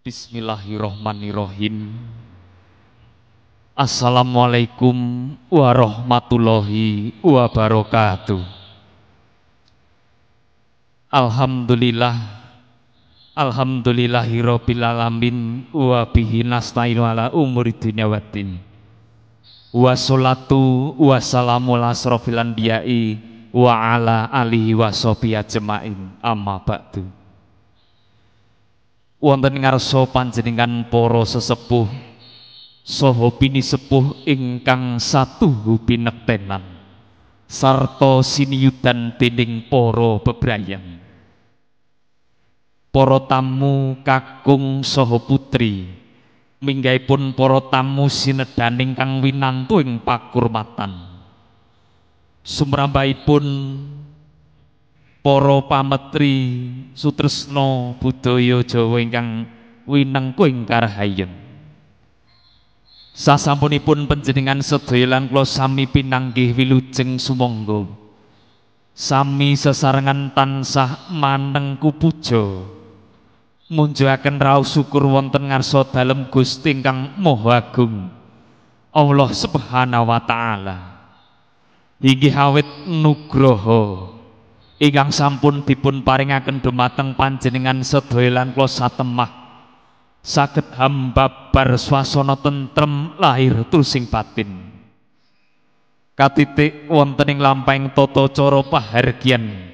Bismillahirrahmanirrahim. Assalamualaikum warahmatullahi wabarakatuh. Alhamdulillah, alhamdulillahirabbil alamin wa bihi nasta'inu ala umuri dunya waddin. Wassalatu wassalamu ala asrofil anbiya'i wa ala alihi washabihi ajmain. Amma ba'du. Wonten ngarsa panjenengan para sesepuh saha pinisepuh ingkang satuhu pinektenan sarta siniyudan dening para bebrayan, para tamu kakung saha putri, minggahipun para tamu sinedaning kang winantu ing pakurmatan. Sumrambahipun para pametri sutresna budaya Jawa ingkang winengku ing karahayen. Sasampunipun panjenengan sedaya lan kula sami pinanggih wilujeng sumangga. Sami sesarengan tansah manengku puja. Munjuaken raos syukur wonten ngarsa dalem Gusti ingkang Maha Agung, Allah Subhanahu wa taala. Inggih awit nugraha ingkang sampun dipun paringaken dumateng panjenengan sedaya lan kula satemah saged hambabar swasana tentrem lahir tusing batin. Katitik wonten ing lampahing tata cara pahargyan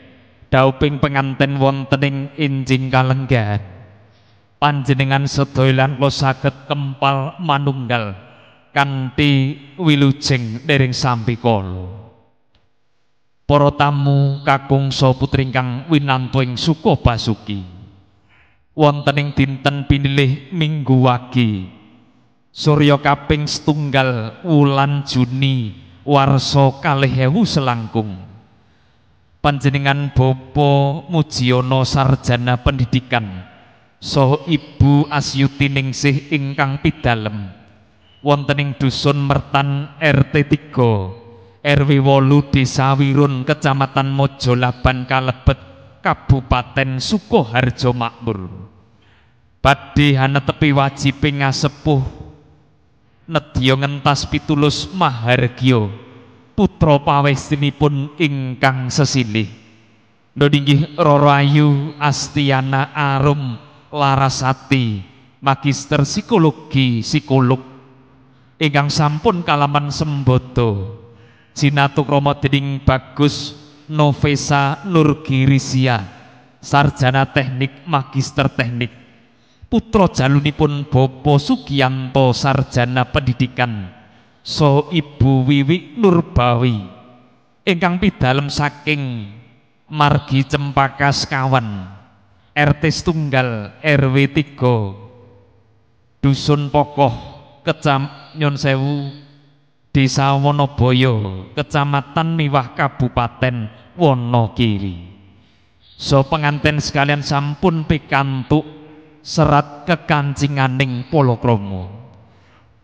dauping penganten wonten ing enjing kalenggahan. Panjenengan sedaya lan kula saged kempal manunggal kanthi wilujeng nering sambikala. Para tamu kakung saha putri ingkang winantu ing suka basuki, wonten ing dinten pinilih Minggu Wage surya kaping setunggal wulan Juni warsa 2000 selangkung, panjenengan Bapak Mujiono sarjana pendidikan saha Ibu Asyuti Ningsih ingkang pidalem wonten ing dusun Mertan RT 3 RW 8 Desa Wirun Kecamatan Mojolaban kalebet Kabupaten Sukoharjo Makmur. Badhe hanetepi wajibe ngasepuh nedya ngentas pitulus mahargya putra pawestinipun ingkang sesilih. Inggih Roro Ayu Astiana Arum Larasati, Magister Psikologi Psikolog ingkang sampun kalaman sembodo jinatukrama dening Bagus Novesa Nurgirisia, sarjana teknik magister teknik, putra jalunipun Bapak Sugianto sarjana pendidikan saha Ibu Wiwi Nurbawi ingkang pidalem saking Margi Cempaka Sekawan RT setunggal RW 3 Dusun Pokoh Kecam Nyon Sewu Desa Wonoboyo Kecamatan Miwah Kabupaten Wonogiri. So penganten sekalian sampun pikantuk serat kekancinganing palakrama.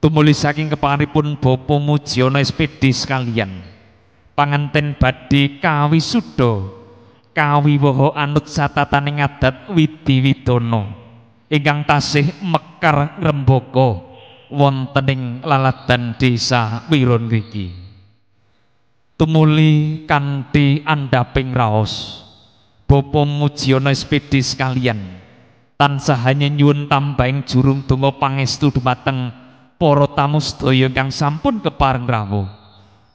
Tumuli saking kepanganipun Bapak Mujiono SPD sekalian, panganten badhe kawisuda kawiwaha anut satataning adat widi widana ingkang tasih mekar ngrembaka wonten ing laladan Desa Wirun ngriki. Tumuli kanthi andhaping raos Bapak Mujiono SPD sekalian tansah hanya nyuwun tambahing jurung donga pangestu dumateng para tamu sedaya ingkang sampun kepareng rawuh.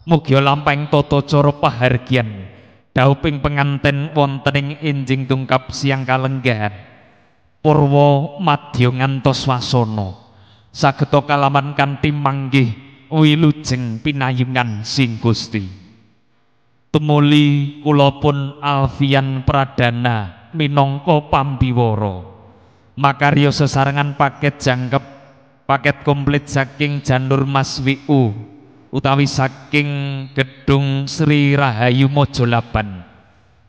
Mugi lampahing tata cara pahargyan dauping penganten wonten ing enjing tungkap siang kalenggahan purwa madya ngantos wasana sageta kalaman kanthi manggih wilujeng pinayungan sing Gusti. Tumuli kula pun Alfian Pradana minangka pambiwara makarya sesarengan paket jangkep paket komplit saking Janur Mas WU utawi saking Gedung Sri Rahayu Mojolaban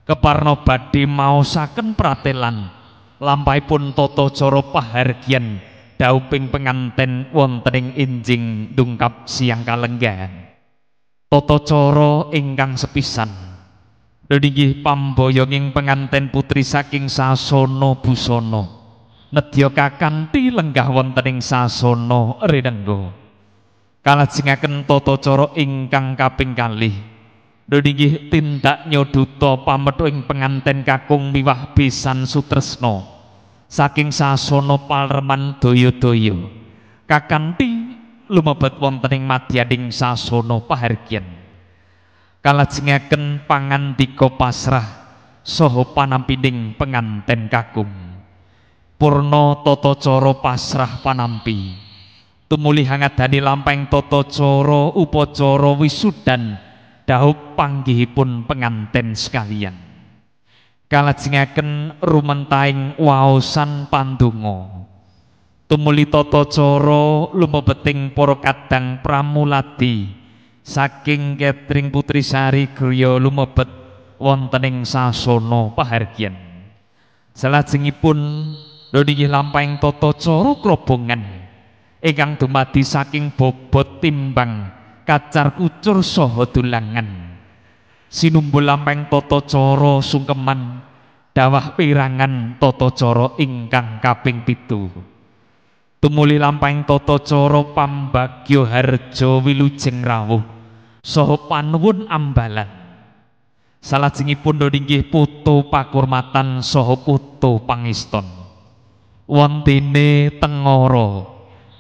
keparna badhe maosaken pratelan lampahipun tata cara pahargyan dauping penganten wonten ing enjing dungkap siang kalenggahan. Tata cara ingkang sepisan inggih pamboyonging penganten putri saking sasana busana Nedya kakanthi lenggah wonten ing sasana rinengga. Kalajengaken tata cara ingkang kaping kalih. Inggih tindak nyoduta pamethu ing penganten kakung miwah besan sutresna saking sasana palreman daya-daya kakanthi lumebet wonten ing madyaning sasana pahargyan. Kalajengaken pangandika pasrah saha panampining penganten kakung. Purna tata cara pasrah panampi. Tumuli hangadani lampahing tata cara upacara wisudan dhaup panggihipun penganten sekalian. Kalajengaken rumentahing waosan pandonga. Tumuli tata cara lumebeting para kadang pramuladi saking catering Putri Sari griya lumebet wonten ing sasana pahargyan. Salajengipun inggih lampahing tata cara krobongan ingkang dumadi saking bobot timbang kacar kucur saha dulangan. Sinumbul lampahing tata cara sungkeman dawah pirangan tata cara ingkang kaping 7. Tumuli lampahing tata cara pambagya harja wilujeng rawuh saha panuwun ambalan. Salajengipun inggih putu pakurmatan saha putu pangiston. Wontene tengara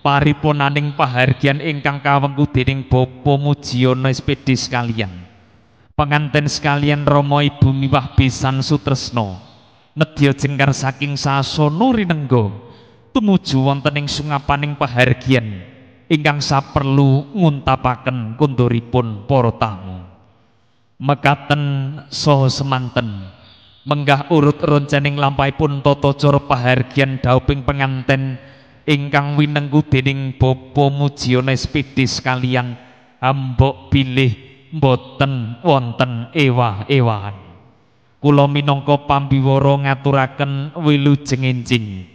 paripunaning pahargyan ingkang kawengku dening Bapak Mujiono SPD sekalian. Penganten sekalian Rama Ibu miwah besan sutresna nedya jengkar saking sasana rinengga tumuju wonten ing sungapaning pahargyan ingkang saperlu nguntapaken kondoripun para tamu. Mekaten saha semanten menggah urut roncening lampahipun tata cara pahargyan dhauping penganten ingkang winengku dening Bapak Mujiono SPD sekalian ambok bilih mboten wonten ewah-ewahan. Kula minangka pambiwara ngaturaken wilujeng enjing,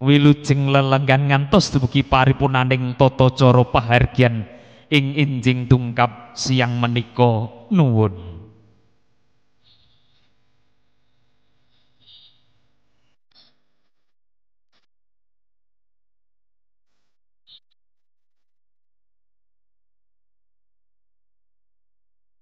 wilujeng lelenggan ngantos dumugi paripunaning tata cara pahargyan ing enjing dungkap siang menika. Nuwun.